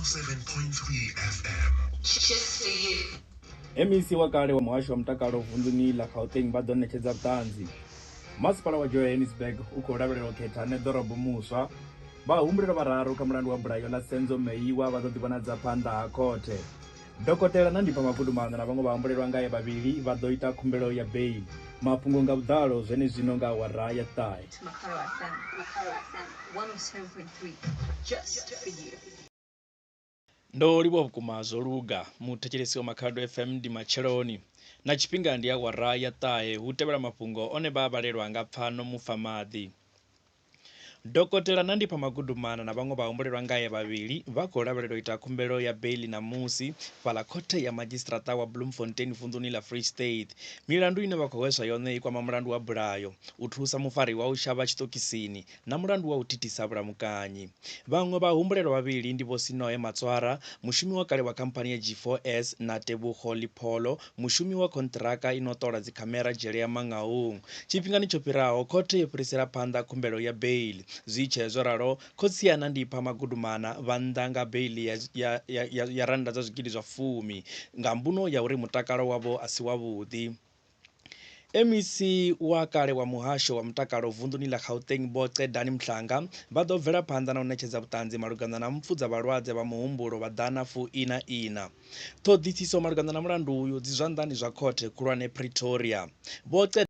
107.3 FM. Just for you. MEC wa kale wa muhasho wa mutakalo vunḓuni ḽa Gauteng vha ḓo ṋetshedza vhuṱanzi. Masipala wa Johannesburg u khou lavhelelwa u khetha ṋeḓorobo muswa. Vhahumbulelwa vhararu kha mulandu wa bulayo ḽa Senzo Meyiwa vha ḓo ḓivhonadza phanḓa ha khothe. Dokotela Nandipha Magudumana na vhaṅwe vhahumbulelwa ngae vhavhili vha ḓo ita khumbelo ya beiḽi. Mafhungo nga vhuḓalo zwenezwino nga awara ya ṱahe. To Makaro FM. Makaro FM 107.3. Just for you. Ndo livhuwa vhukuma zwo luga muthetshelesi wa Makhado FM ndi matsheloni na tshifhinga ndi awara ya ṱahe hu tevhela mafhungo one vha a vhalelwa nga Pfano Mufamaḓi. Dokotela Nandipha Magudumana na vhaṅwe vhahumbulelwa ngae vhavhili vha khou lavhelelwa u ita khumbelo ya beiḽi ṋamusi fhaḽa khothe ya madzhisiṱiraṱa wa Bloemfontein vunḓuni ḽa Free State. Milandu ine vha khou hweswa yone i kwama mulandu wa bulayo, u thusa mufariwa u shavha tshiṱokisini na mulandu wa u thithisa vhulamukanyi. Vhaṅwe vhahumbulelwa vhavhili ndi Vho Sinoe Matswara, mushumi wa kale wa khamphani ya G4S na Tebogo Lipholo, mushumi wa khonṱhiraka i no ṱola dzikhamera dzhele ya Mangaung. Tshifhingani tsho fhiraho, khothe yo fhirisela phanḓa khumbelo ya beiḽi. Zwi tshee zwo ralo, khotsi a Nandipha Magudumana vha nnḓa nga beiḽi ya, ya, ya, ya, ya rannda dza zwigidi zwa fumi nga mbuno ya uri mutakalo wavho a si wavhuḓi. MEC wa kale wa muhasho wa mutakalo vunḓuni ḽa Gauteng Vho Qedani Mhlanga vha ḓo bvela phanḓa na u ṋetshedza vhuṱanzi malugana na mpfu dza vhalwadze vha muhumbulo vha ḓana fu ina ina. Ṱhoḓisiso malugana na mulandu uyu dzi zwanḓani zwa khothe khulwane Pretoria. Vho.